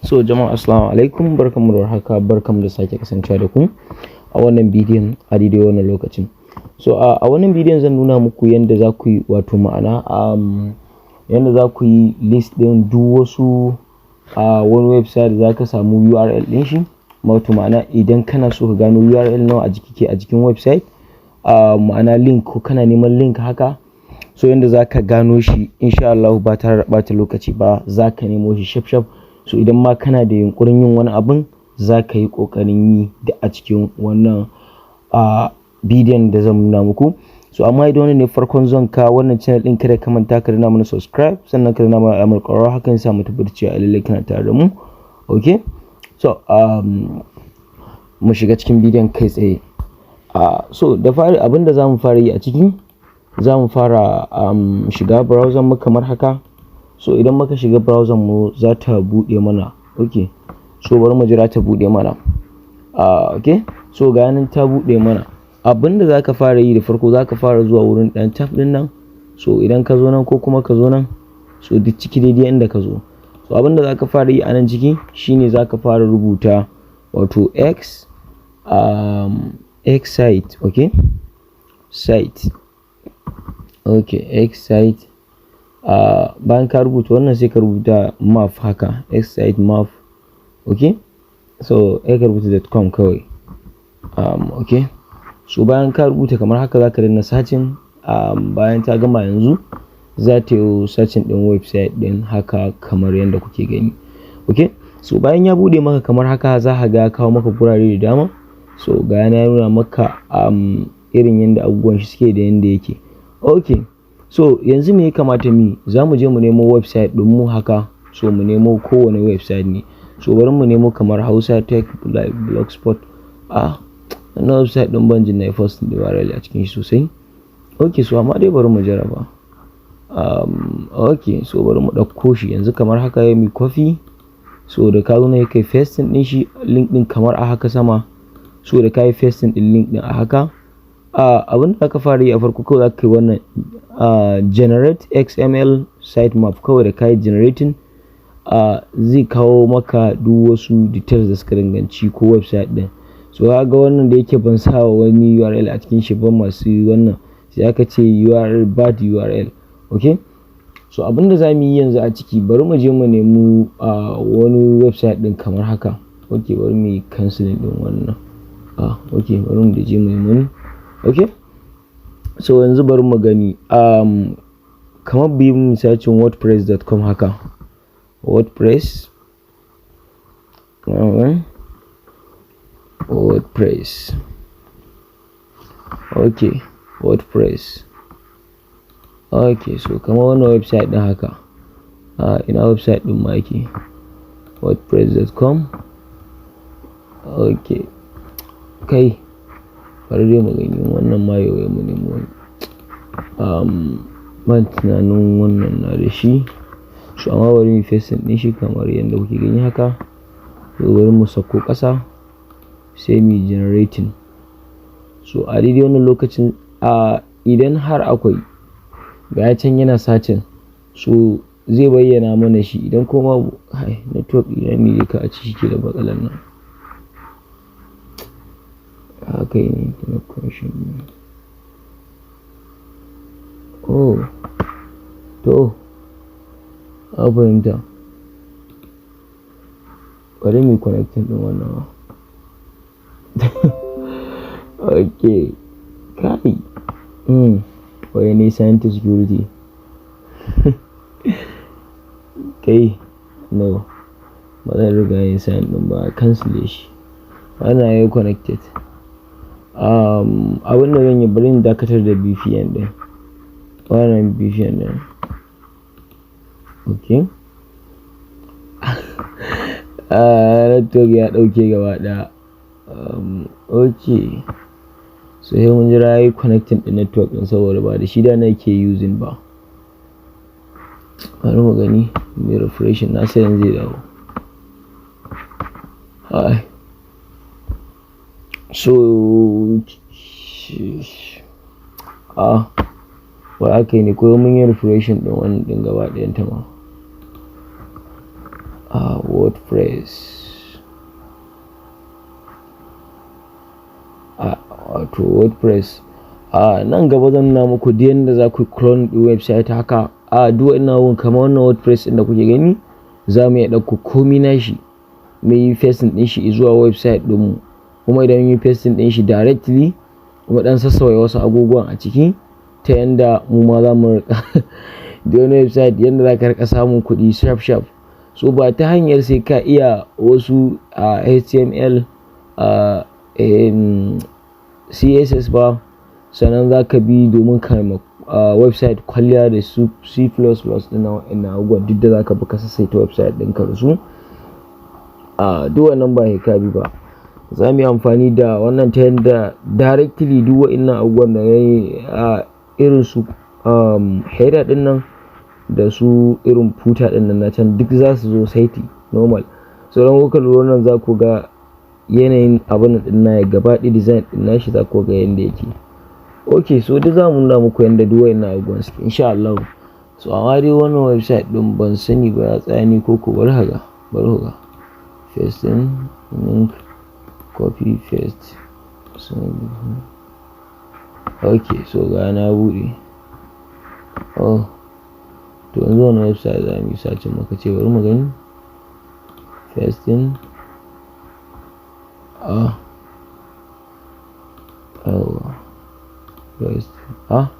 So jama'a, assalamu alaikum, barkanmu da warhaka, barkanmu da sake kasancewa da ku a wannan bidiyon a daidai wannan lokacin. So a wannan bidiyon zan nuna muku yanda za ku yi, wato ma'ana yanda za ku yi list ɗin duk wasu a wani website da za ka samu URL ɗin shi. Wato ma'ana idan kana so ka gano URL nawa a jiki ke a jikin website, ma'ana link, ko kana neman link haka, so yanda za ka gano shi insha Allahu ba tare da ɓata lokaci ba, za ka nemo shi shaf shaf. So idan ma kana da yunƙurin yin wani abun, za ka yi ƙoƙarin yi da a cikin wannan bidiyon da zan nuna muku. So amma idan wannan ne farkon zuwan ka wannan channel ɗin, kada ka manta ka danna mana subscribe, sannan ka danna mana alamar ƙararrawa. Hakan sa mu tabbatar cewa lallai kana tare da mu. Okay, so mu shiga cikin bidiyon kai tsaye. So da fari, abin da za mu fara yi a ciki, za mu fara shiga browser mu kamar haka. So idan muka shiga browser mu, za ta buɗe mana. Okay, so bari mu jira ta buɗe mana. Okay, so ga nan ta buɗe mana. Abin da za ka fara yi da farko, za ka fara zuwa wurin ɗan tab ɗin nan. So idan ka zo nan ko kuma ka zo nan, so duk ciki daidai inda ka zo. So abin da za ka fara yi a nan ciki shine za ka fara rubuta wato x site, okay, site, okay, x site. Bayan ka rubuta wannan, sai ka rubuta map haka, x site map. Okay, so sai ka rubuta .com kawai. Okay, so bayan ka rubuta kamar haka, za ka danna searching. Bayan ta gama, yanzu za ta yi searching ɗin website ɗin haka kamar yadda kuke gani. Okay, so bayan ya buɗe maka kamar haka, za ka ga ya kawo maka gurare da dama. So ga yana nuna maka irin yadda abubuwan shi suke da yanda yake. Okay, so yanzu me ya kamata mu yi? Za mu je mu nemo website ɗin mu haka. So mu nemo kowane website ne. So bari mu nemo kamar Hausa Tech like Blogspot. Ah, wannan website ɗin ban jin na yi post URL a cikin shi sosai. Ok, so amma dai bari mu jarraba. Ok, so bari mu ɗauko shi yanzu kamar haka, ya mi copy. So da ka zo ne kai pasting ɗin shi, link ɗin, kamar a haka sama. So da ka yi pasting ɗin link ɗin a haka, abin da aka fara yi a farko kawai, za ka yi wannan generate XML sitemap kawai. Da ka yi generating, zai kawo maka duk wasu details da suka danganci ko website ɗin. So ga wannan da yake ban sa wani URL a cikin shi ba, masu wannan sai aka ce URL, bad URL. Okay, so abin da za mu yi yanzu a ciki, bari mu je mu nemi wani website ɗin kamar haka. Okay, bari mu yi cancelling ɗin wannan. Ah, okay, bari mu je mu nemi wani. Okay, so yanzu bari mu gani, kamar bi mu searching wordpress.com haka, WordPress, WordPress. Okay, WordPress. Okay, so kamar wannan website din haka. Ina website din ma yake? wordpress.com. Okay, kai, bari dai mu gani wannan ma. Yau mu nemi wani. Ban tunanin wannan na da shi. So amma bari mu pasting din shi kamar yadda kuke gani haka. So bari mu sauko ƙasa, sai mu generating. So a daidai wannan lokacin, a idan har akwai, ga can yana searching, so zai bayyana mana shi. Idan kuma hai network ɗina ne ka a ci shi ke da matsalar nan, haka ne connection. Oh, to, na fahimta. Bari mu yi connecting ɗin wannan ma. Okay, kai. Wai ne sign to security. Kai, no. Ba zan riga yin sign ɗin ba, cancel shi. Wannan yayi connected. Abin da zan yi, bari in dakatar da VPN ɗin. Wannan VPN ɗin. Okay. Ah, network ya ɗauke gaba ɗaya. Okay. So sai mun jira yayi connecting ɗin network ɗin saboda ba da shi da nake using ba. Bari mu gani, muyi refreshing, na san yanzu zai dawo. Ai. So, ah, wai aka yi ne ko mun yi refreshing ɗin wannan ɗin gaba ɗayan ta ma. A WordPress, a wato WordPress, a nan gaba zan nuna muku duk yanda za ku clone ɗin website haka. A duk wa'innan abubuwan, kamar wannan WordPress ɗin da kuke gani, za mu iya ɗauko komi nashi mu yi pasting ɗin shi zuwa website ɗinmu. Kuma idan mun yi pasting ɗin shi directly, mu ɗan sassauya wasu abubuwan a ciki ta yanda mu ma za mu riƙa da wani website yanda za ka riƙa samun kuɗi sharp sharp. So ba ta hanyar sai ka iya wasu a HTML, a CSS ba, sannan za ka bi domin ka ma website kwalliya da su C++ ɗin nan. Wa'innan abubuwan duk da za ka bi ka sassaita website ɗinka da su, a duk wannan ba sai ka bi ba. Za mu yi amfani da wannan ta yanda directly duk wa'innan abubuwan da ya yi a irin su header ɗin nan da su irin footer ɗin nan na can, duk za su zo saiti normal. So don kuka lura nan, za ku ga yanayin abun ɗin na gaba ɗaya, design ɗin nashi, za ku ga yanda yake. Ok, so duk za mu nuna muku yanda duk wa'innan abubuwan suke, insha Allah. So amma dai wannan website ɗin ban sani ba ya tsaya ni ko ko. Bari ka ga, bari ku ga pasting link, copy, paste. So ok, so ga na buɗe. Oh, to yanzu wannan website za mu yi searching, muka ce bari mu gani pasting. Ah, yawwa, paste. Ah,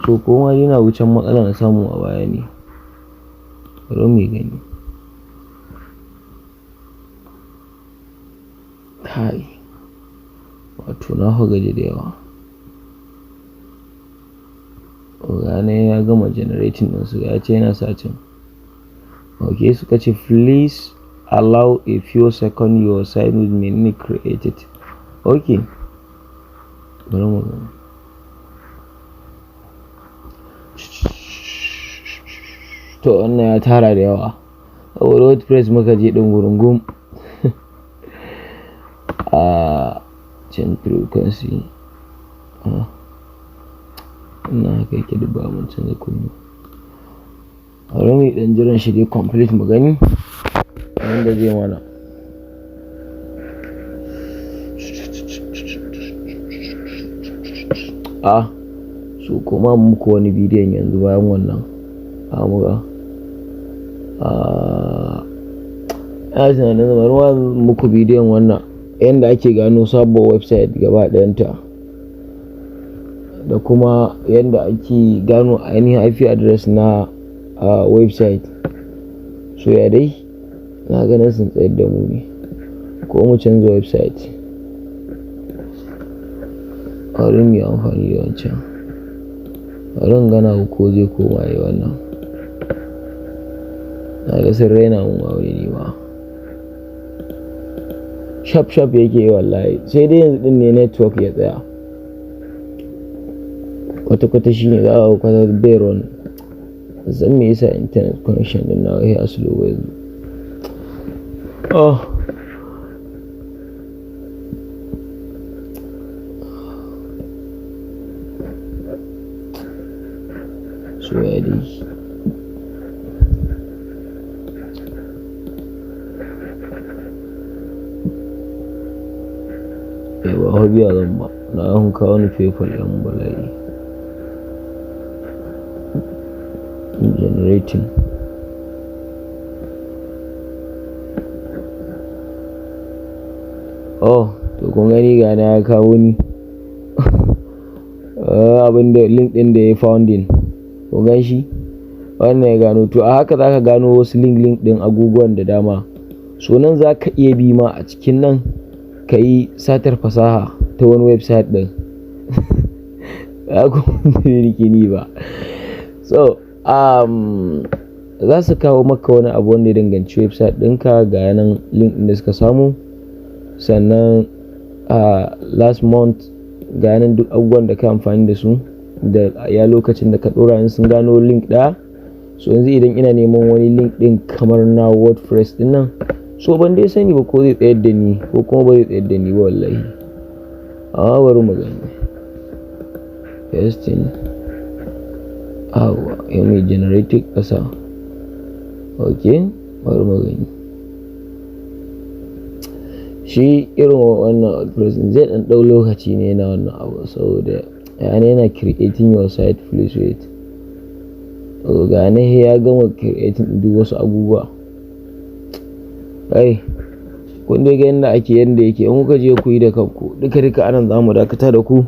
so koma dai na wucen matsala na samu a baya ne. Bari mu gani. Kai, wato na fa gaji da yawa. Ga ya gama generating ɗinsu, ya ce yana searching. Ok, suka ce, "Please allow a few seconds, your site will be created." Ok, bari mu gani. To wannan ya tara da yawa saboda WordPress muka je ɗin gurungum. A change frequency, ina haka yake, duk ba mun canza komai. Bari mu yi ɗan jiran shi dai complete, mu gani wanda zai mana. A so kuma muku wani bidiyon yanzu bayan wannan a muga a ina tunanin bari ma muku bidiyon wannan, yanda ake gano sabuwar website gaba ɗayanta, da kuma yanda ake gano ainihin IP address na website. So ya dai na ganin sun tsayar da mu ne, ko mu canza website. Bari mu yi amfani da wancan. Bari in gana ko zai koma yi wannan. Na ga sun raina mun wayo ni ma. Shaf shaf yake yi wallahi, sai dai yanzu din ne network ya tsaya kwata-kwata, shine za a kwata bai run. Zan me yasa internet connection din na ya slow ba yanzu? Oh, so ya dai. Eh, ba biya zan ba, na an kawo ni PayPal yan bala'i. Generating. Oh, to kun gani, ga na ya kawo ni abin da link din da ya founding. Kun gan shi, wannan ya gano. To a haka zaka gano wasu link link din abubuwan da dama. So nan za ka iya bi ma a cikin nan ka yi satar fasaha ta wani website din ba ku ni ba. So za su kawo maka wani abu wanda ya danganci website ɗinka. Ga yanan link ɗin da suka samu, sannan last month, ga yanan duk abubuwan da ka amfani da su da ya lokacin da ka ɗora in sun gano link ɗaya. So yanzu idan ina neman wani link ɗin kamar na WordPress ɗin nan, so ban dai sani ba ko zai tsayar da ni ko kuma ba zai tsayar da ni ba wallahi, amma bari mu gani. Pasting. Awa ya mai generated ƙasa. Ok. Bari mu gani. Shi irin wannan WordPress zai ɗan ɗau lokaci ne yana wannan abu, saboda yana creating your site. Please wait. Ga ne ya gama creating duk wasu abubuwa. Ai kun dai ga yanda ake, yanda yake. In kuka je ku yi da kanku. Duka duka anan za mu dakata da ku,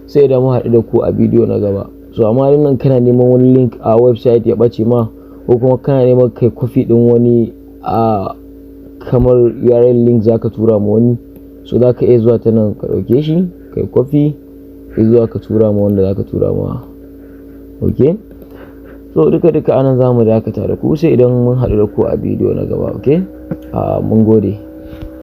sai da mu haɗu da ku a bidiyo na gaba. So amma nan kana neman wani link a website ya ɓace ma, ko kuma kana neman kai copy ɗin wani a kamar URL link zaka tura ma wani, so zaka iya zuwa ta nan ka ɗauke shi, kai copy zuwa ka tura ma wanda zaka tura ma. Okay, so duka duka anan za mu dakata da ku, sai idan mun haɗu da ku a bidiyo na gaba. Okay, mun gode.